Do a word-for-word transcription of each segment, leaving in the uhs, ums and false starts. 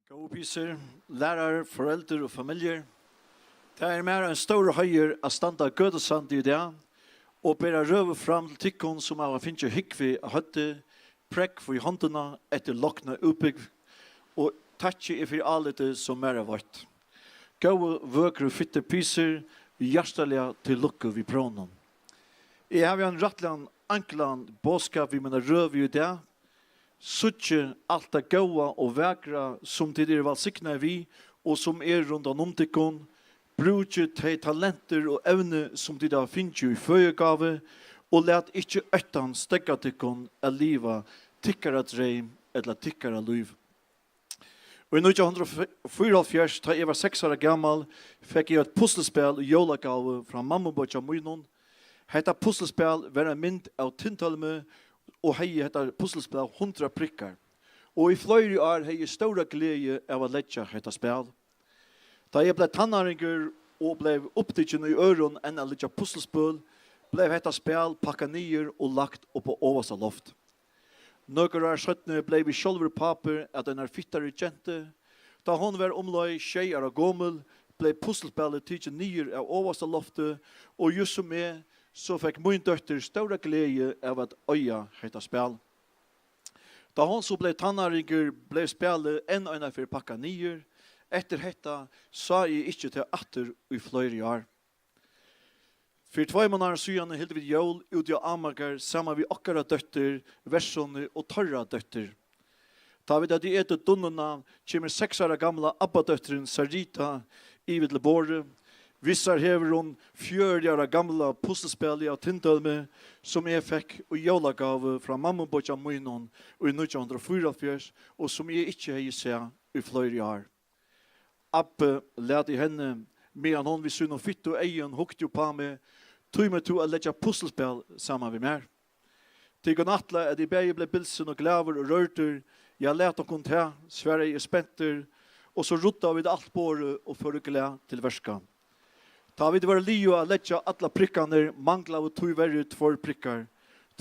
Góðu pisur, lærarar, foreldur og familjur. Tað er mær ein stórur heiður at standa á Gøtusandi í dag og bera røðu fram til tykkum, sum hava fingið húgvu á høvdið, prógv í hondina eftir lokna útbúgving, og takki eg fyri álitið, sum mær er veitt. Góðu, vøkru, fittu pisur, hjartaliga til lukku við próvnum. Eg havi ein rættiliga einklan boðskap við mína røðu í dag. Síggið alt tað góða og vakra, sum tit eru vælsignaði við, og sum er rundan um tykkum. Brúkið tey talentir og evni, sum tit hava fingið í føðigávu, og lat ikki óttan steðga tykkum at liva tykkara dreym ella tykkara lív. Og í nítjan hundrað og fýraoghálvfjerðs, tá eg var seks ára gamal, fekk eg eitt puslispæl í jólagávu frá mammubeiggja mínum. Hetta puslispæl var ein mynd av Tindhólmi og hevði hetta puslispæl hundrað prikkar. Og í fleiri ár hevði eg stóra gleði av at leggja hetta spæl. Tá eg bleiv tannáringur og bleiv upptikin í øðrum enn at leggja puslispøl, bleiv hetta spæl pakkað niður og lagt upp á ovasta loft. Nøkur ár seinni bleiv eg sjálvur pápi at einari fittari gentu. Tá hon var umleið sjey ára gomul, bleiv puslispælið tikið niður av ovasta lofti, og júst sum eg, so fekk mín dóttir stóra gleði av at eiga hetta spæl. Tá hon so bleiv tannáringur, bleiv spælið enn einaferð pakkað niður. Eftir hetta sá eg ikki tað aftur í fleiri ár. Fyri tveimum árum síðani hildu vit jól úti á Ámargar saman við okkara dóttir, Versuni, og teirra dóttir. Tá vit høvdu etið dunnuna, kemur seks ára gamla abbadóttirin Sarita yvir til borðið. Við sær hevur hon fjøruti ára gamla puslispælið av Tindhólmi, sum eg fekk í jólagávu frá mammubeiggja mínum í nítjan hundrað og fýraoghálvfjerðs og sum eg ikki hevði sæð í fleiri ár. Abbi læt í henni, meðan hon við sínum fittu eygum hugdi upp á meg: Tímir tú at leggja puslispæl saman við mær? Tykkum ætla, at eg bæði bleiv bilsin og glaður og rørdur? Ja, lat okkum tað, svaraði eg spentur, og so ruddaðu vit alt borðið og fóru glað til verka. Tá vit vóru liðug at leggja allar prikkarnar, manglaðu tíverri tveir prikkar.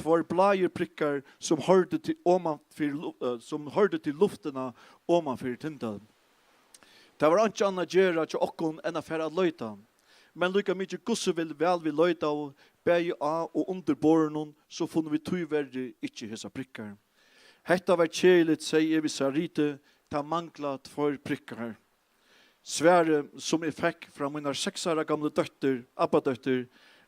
Tveir bláir prikkar, sum hoyrdu til oman fyri lu-, eh, sum hoyrdu til luftina oman fyri Tindhólm. Tað var einki annað at gera hjá okkum enn at fara at leita. Men líka mikið hvussu vit væl vit leitaðu, bæði á og undir borðinum, so funnu vit tíverri ikki hesar prikkar. Hetta var keðiligt, segði eg við Saritu, tað mangla tveir prikkar. Svarið, sum eg fekk frá mínar seks ára gamlu dóttur, abbadóttir,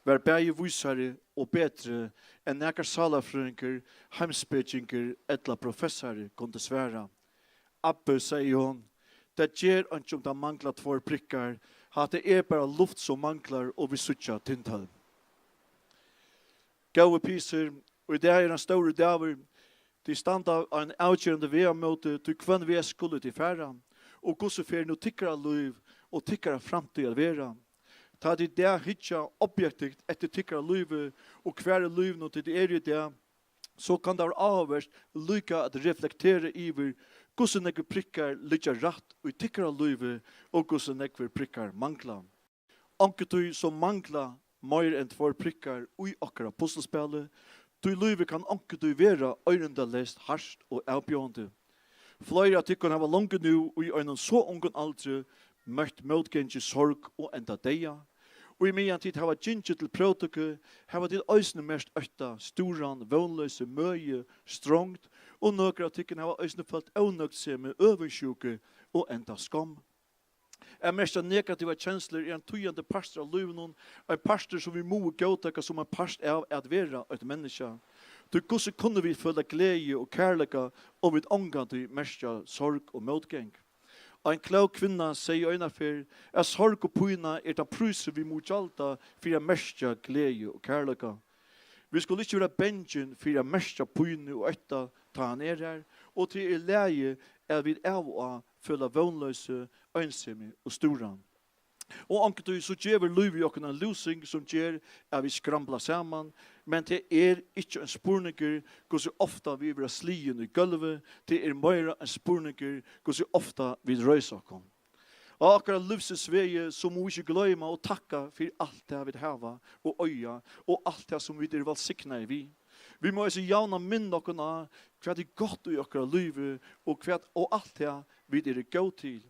var bæði vísari og betri enn nakar sálarfrøðingur, heimspekingur ella professari kundi svara. Abbi, segði hon, tað ger einki, um tað mangla tveir prikkar. Hatta er bara luft, sum manglar, og vit síggja Tindhólm. Góðu pisur, í dag er ein stórur dagur. Tit standa á ein avgerandi vegamóti, tí hvønn veg skulu tit fara? Og hvussu fer nú tykkara lív og tykkara framtíð at vera? Tá tit í dag hyggja objektivt eftir tykkara lívi og hvar í lívinum tit eru í dag, so kann tað vera áhugavert líka at reflektera yvir, hvussu nógvir prikkar liggja rætt í tykkara lívi og hvussu nógvir prikkar mangla. Onkuntíð so mangla meir enn tveir prikkar í okkara puslispæli, tí lívið kann onkuntíð vera oyndaliga hart og avbjóðandi. Fleiri av tykkum hava longu nú í einum so ungum aldri møtt mótgangi, sorg og enda deyða. Og ímeðan tit hava gingið til próvtøku, hava tit eisini merkt ótta, stúran, vónloysi, møði, strongd, og nøkur av tykkum hava eisini følt ónøgdsemi, øvundsjúku og enda skomm. At merkja negativar kenslur er ein týðandi partur av lívinum, ein partur, sum vit mugu góðtaka sum ein part av at vera eitt menniskja. Tí hvussu kunnu vit føla gleði og kærleika, um vit ongantíð merkja sorg og mótgang? Ein klók kvinna segði einaferð, at sorg og pína er tann prísur, vit mugu gjalda fyri at merkja gleði og kærleika. Vit skulu ikki vera bangin fyri at merkja pínu og ótta, tá hann er har, og tað er í lagi, at vit av og á føla vónloysi, einsemi og stúran. Og onkuntíð so gevur lívið okkum ein lúsing, sum ger, at vit skrambla saman, men tað er ikki ein spurningur, hvussu ofta vit verða sligin í gólvið, tað er meira ein spurningur, hvussu ofta vit reisa okkum. Á okkara lívsins vegi, so mugu vit ikki gloyma og takka fyri alt tað, vit hava og eiga, og alt tað, sum vit eru vælsignaði við. Vit mugu eisini javnan minna okkum á, hvat er gott í okkara lívi, og hvat, og alt tað, vit eru góð til.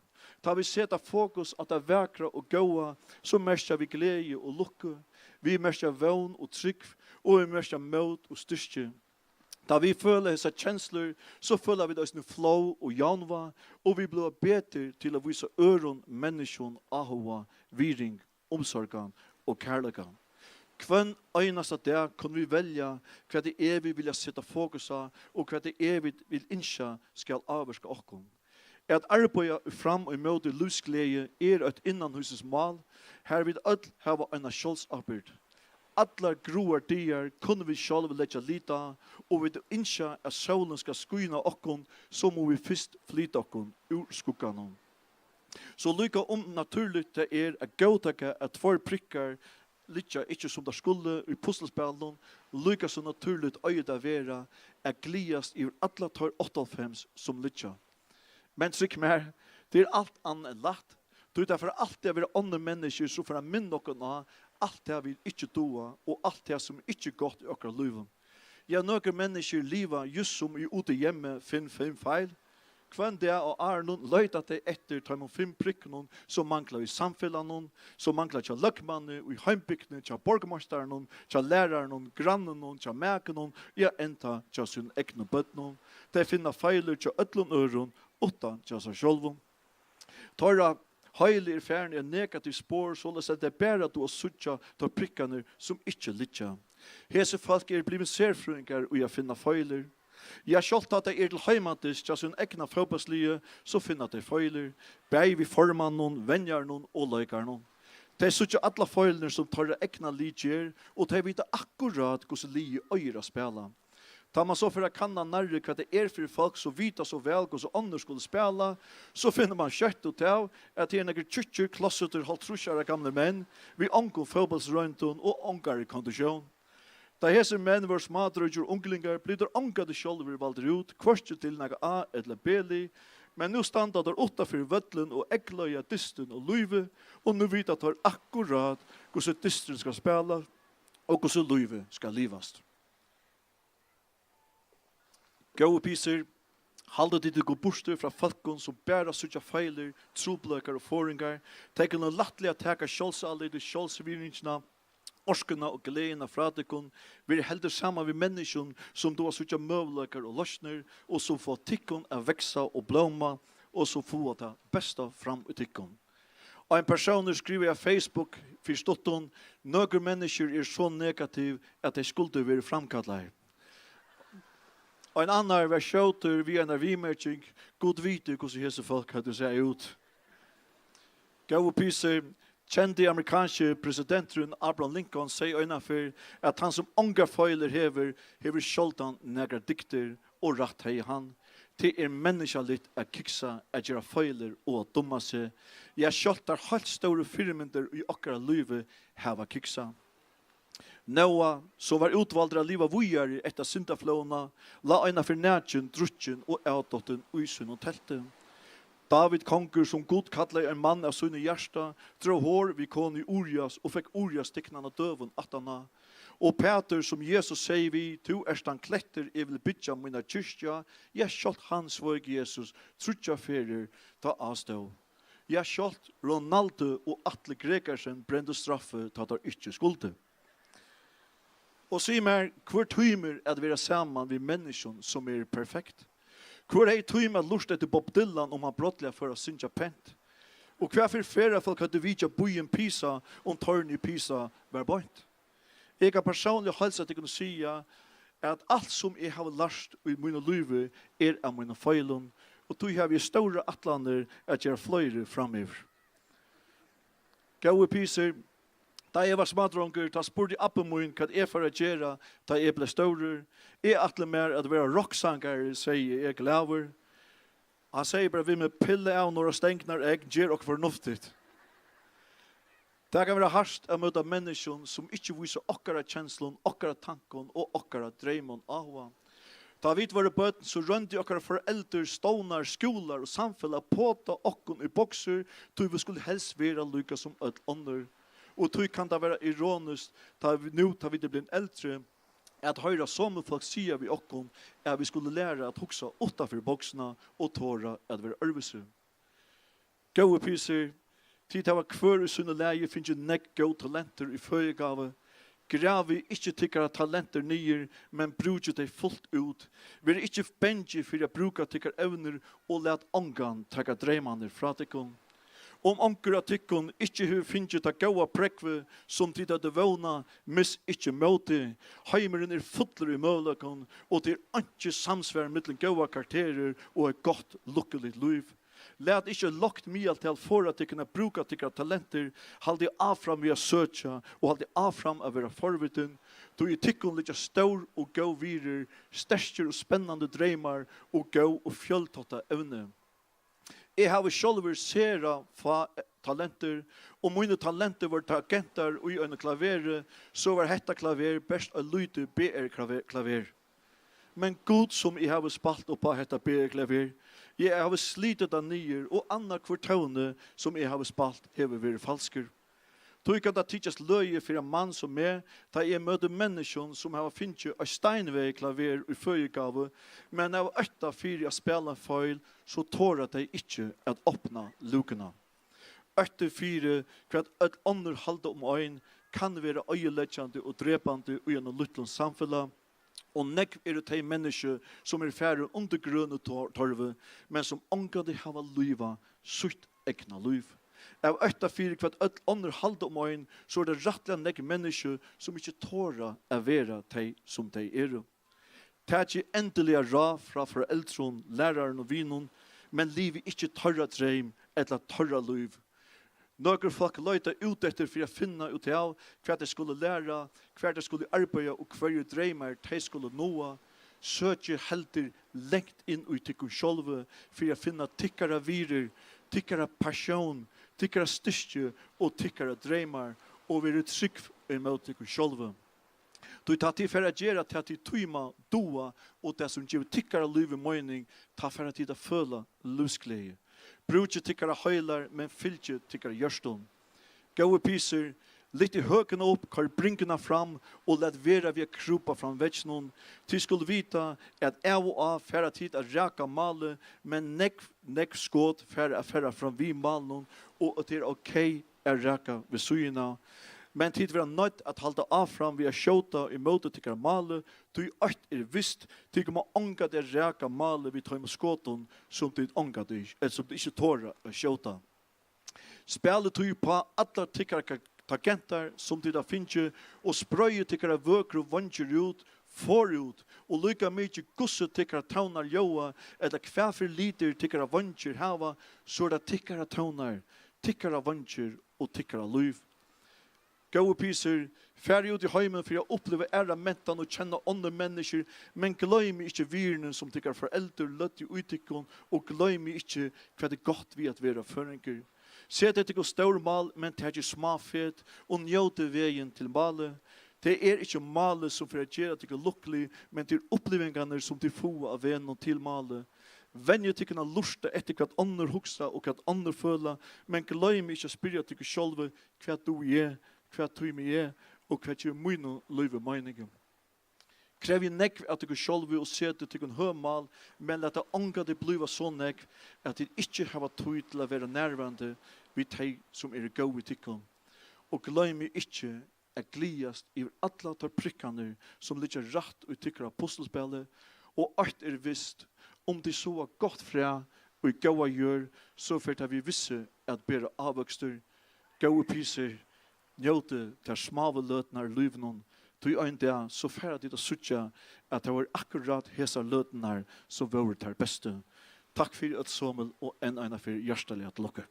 Tá vit seta fokus á tað vakra og góða, so merkja vit gleði og lukku. Vit merkja vón og trúgv, og vit merkja mót og styrki. Tá vit føla hesar kenslur, so føla vit eisini flóð og javnvág, og vit blíva betur til at vísa øðrum menniskjum áhuga, virðing, umsorgan og kærleika. Hvønn einasta dag kunnu vit velja, hvat tað er, vit vilja seta fokus á, og hvat tað er, vit vil ynskja skal ávirka okkum. At arbeiða fram ímóti lívsgleði er eitt innanhýsis mál, har vit øll hava eina sjálvsábyrgd. Allar gráar dagar kunnu vit sjálv leggja lit á, og vit ynskja, at sólin skal skína okkum, so mugu vit fyrst flyta okkum úr skugganum. So líka ónatúrligt tað er at góðtaka, at tveir prikkar liggja ikki sum teir skulu í puslispælinum, líka so natúrligt eigur tað at vera at gleðast yvir allar teir áttaoghálvfems sum liggja. Men trúgv mær, tað er alt annað enn lætt, tí tað fara altíð at vera onnur menniskju, sum fara at minna okkum á alt tað, vit ikki duga, og alt tað, sum er ikki gott í okkara lívum. Ja, nøkur menniskju liva júst sum í Út í Hjemmi, finn fimm feil. Hvønn dag á árinum leita tey eftir teimum fimm prikkunum, sum mangla í samfelagnum, sum mangla hjá løgmanni, í heimbygdini, hjá borgmeistaranum, hjá læraranum, grannanum, hjá makanum, ja, enntá hjá sínum egnu børnum. Tey finna feilir hjá øllum øðrum, uttan hjá sær sjálvum. Teirra heili er farin í eitt negativt spor, soleiðis at tey bara duga at síggja teir prikkarnar, sum ikki liggja. Hesi fólk eru blivin serfrøðingar í at finna feilir. Ja, sjálvt tá tey eru til heimadystin hjá sínum egna fótbóltsliði, so finna tey feilir, bæði við formanninum, venjaranum og leikarunum. Tey síggja allar feilirnar, sum teirra egna lið ger, og tey vita akkurát, hvussu liðið eigur at spæla. Tá man so fer at kanna nærri, hvat tað er fyri fólk, sum vita so væl, hvussu onnur skulu spæla, so finnur man skjótt út av, at tað eru nakrir tjúkkir, klossutir, hálvtrýss ára gamlir menn við ongum fótbóltsroyndum og ongari konditión. Tá hesir menn vóru smádreingir og unglingar, blivu teir ongantíð sjálvir valdir út, hvørki til nakað A ella B-lið, men nú standa teir uttanfyri vøllin og eygleiða dystin og lívið, og nú vita teir akkurát, hvussu dysturin skal spælast og hvussu lívið skal livast. Góðu pisur, haldið tit tykkum burtur frá fólkum, sum bara síggja feilir, trupulleikar og forðingar. Tey kunnu lættliga taka sjálvsálitið, sjálvsvirðingina, orkuna og gleðina frá tykkum. Verið heldur saman við menniskjum, sum duga at síggja møguleikar og loysnir, og sum fáa tykkum at vaksa og blóma, og sum fáa tað besta fram í tykkum. Ein persónur skrivaði á Facebook fyri stuttum: "Nøkur menniskju eru so negativ, at tey skuldu verið framkallaði." Ein annar var skjótur við eina viðmerking: "Gud viti, hvussu hesi fólk høvdu sæð út." Góðu pisur, kendi amerikanski presidenturin Abraham Lincoln segði einaferð, at hann, sum ongar feilir hevur, hevur sjáldan nakrar dygdir, og rætt hevði hann. Tað er menniskjaligt at kiksa, at gera feilir og at dumma seg. Ja, sjálvt tær heilt stóru fyrimyndir í okkara lívi hava kiksað. Nóa, sum var útvaldur at liva víðari eftir syndaflóðina, lá einaferð nakin, drukkin og avdottin í sínum telti. Dávid kongur, sum Gud kallaði ein mann av sínum hjarta, dró hor við konu Urias og fekk Urias tiknan av døgum aftaná. Og Pætur, sum Jesus segði við: "Tú ert tann klettur, eg vil byggja mína kirkju á", ja, sjálvt hann sveik Jesus tríggjar ferðir, tá á stóð. Ja, sjálvt Ronaldo og Atli Gregersen brendu straffu, tá teir ikki skuldu. Og sig mær, hvør tímir at vera saman við menniskjum, sum eru perfekt? Hvør hevði tímað at lurta eftir Bob Dylan, um hann brádliga fór at syngja pent? Og hvat fyri ferðafólk høvdu vitjað býin Pisa, um tornið í Pisa var beint? Eg kann persónliga heilsa tykkum og siga, at alt, sum eg havi lært í mínum lívi, er av mínum feilum, og tí havi eg stórar ætlanir at gera fleiri framyvir. Góðu pisur, tá eg var smádrongur, tá spurdi abbi mín, hvat eg fór at gera, tá eg bleiv stórur. "Eg ætli mær at vera rokksangari," segði eg glaður. Hann segði bara við meg: "Pilla av Norra Stengnar egg, ger okkurt fornuftigt." Tað kann vera hart at møta menniskjum, sum ikki vísa okkara kenslum, okkara tankum og okkara dreymum áhuga. Tá vit vóru børn, so royndi okkara foreldur, stovnar, skúlar og samfelag at pota okkum í boksir, tí vit skuldu helst vera líka sum øll onnur. Og tí kann tað vera ironiskt, tá vit, nú tá vit eru blivin eldri, at hoyra somu fólk siga við okkum, at vit skulu læra at hugsa uttanfyri boksina og tora at vera øðrvísi. Góðu pisur, tit hava hvør í síni lagi fingið nógv góð talentir í føðingargávu. Gravið ikki tykkara talentir niður, men brúkið tey fult út. Verið ikki bangin fyri at brúka tykkara evnir og lat ongan taka dreymarnar frá tykkum. Um onkur av tykkum ikki hevur fingið tað góða prógvið, sum tit høvdu vónað, missa ikki mótið. Heimurin er fullur í møguleikum, og tað er einki samsvar millum góðar karakterir og eitt gott, lukkuligt lív. Lat ikki lágt miðaltal forða tykkum at brúka tykkara talentir. Haldið áfram við at søkja, og haldið áfram at vera forvitin, tí í tykkum liggja stór og góð virði, sterkir og spennandi dreymar og góð og fjøltátta evni. Eg havi sjálvur sera fá talentir, og míni talentir vóru tagentar í einum klaveri, so var hetta klaver bert eitt lítið B R klaver, klaver. Men gud, sum eg havi spælt upp á hetta B R klaver, eg havi slitið tað niður, og annar hvør tóni, sum eg havi spælt, hevur verið falskur. Tí kann tað tykjast løgið fyri ein mann sum meg, tá eg møti menniskjum, sum hava fingið eitt steinvegið klaver í føðingargávu, men av ótta fyri at spæla ein feil, so tora tey ikki at opna lúkuna. Ótti fyri, hvat øll onnur halda um ein, kann vera oyðileggjandi og drepandi í einum lítlum samfelag, og nógv eru tey menniskju, sum eru farin undir grønu tor-, torvu, men sum ongantíð hava livað sítt egna lív. Av ótta fyri, hvat øll onnur halda um ein, so er tað rættiliga nógv menniskju, sum ikki tora at vera tey, sum tey eru. Takið endiliga ráð frá foreldrum, lærarum og vinum, men livið ikki teirra dreym ella teirra lív. Nøkur fólk leita út eftir fyri at finna út av, hvat tey skulu læra, hvar tey skulu arbeiða og hvørjir dreymar tey skulu náa. Søkið heldur langt inn í tykkum sjálvi fyri at finna tykkara virðir, tykkara passion, tykkara styrki og tykkara dreymar, og verið trúgv ímóti tykkum sjálvi. Tí tá tit fara at gera tað, tit tíma, duga, og tað, sum gevur tykkara lívi meining, tá fara tit at føla lívsgleði. Brúkið tykkara heilar, men fylgið tykkara hjørtum. Góðu pisur, lyftið høkuna upp, koyrið bringuna fram og lat vera við at krúpa fram vegginum. Tit skulu vita, at av og á fara tit at raka málið, men nógv, nógv skot fara at fara fram við málinum, og at tað er ok at raka við síðuna. Men tit verða noydd at halda áfram við at skjóta ímóti tykkara máli, tí eitt er vist, tit koma ongantíð at raka málið við teimum skotum, sum tit ongantíð, ella sum tit ikki tora at skjóta. Spælið tí upp á allar tykkara ka-, tagentar, sum tit hava fingið, og spreiðið tykkara vøkru veingir út, forút, og líka mikið hvussu tykkara tónar ljóða, ella hvat fyri litir tykkara veingir hava, so er tað tykkara tónar, tykkara veingir og tykkara lív. Góðu pisur, farið út í heimin fyri at uppliva aðra mentan og kenna onnur menniskju, men gloymið ikki virðini, sum tykkara foreldur løgdu í tykkum, og gloymið ikki, hvat er gott við at vera føroyingur. Setið tykkum stór mál, men takið smá fet og njótið vegin til málið. Tað er ikki málið, sum fer at gera tykkum lukkulig, men tað er upplivingarnar, sum tit fáa á vegnum til málið. Venjið tykkum at lurta eftir, hvat onnur hugsa og hvat onnur føla, men gloymið ikki at spyrja tykkum sjálvi, hvat dugi eg, hvat tími eg, og hvat gevur mínum lívi meining? Krevjið nógv av tykkum sjálvi og setið tykkum høg mál, men lat tað ongantíð blíva so nógv, at tit ikki hava tíð til at vera nærverandi við tey, sum eru góð við tykkum. Og gloymið ikki at gleðast yvir allar tær prikkarnar, sum liggja rætt í tykkara puslispæli, og eitt er vist, um tit sáa gott fræ í góða jørð, so fer tað við vissu at bera ávøkstur. Góðu pisur, njótið tær smáu løturnar í lívinum, tí ein dag so fara tit at síggja, at tað vóru akkurát hesar løturnar, sum vóru tær bestu. Takk fyri øll somul og enn eina ferð hjartaliga til lukku.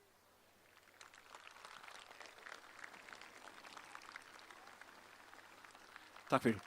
Takk fyri.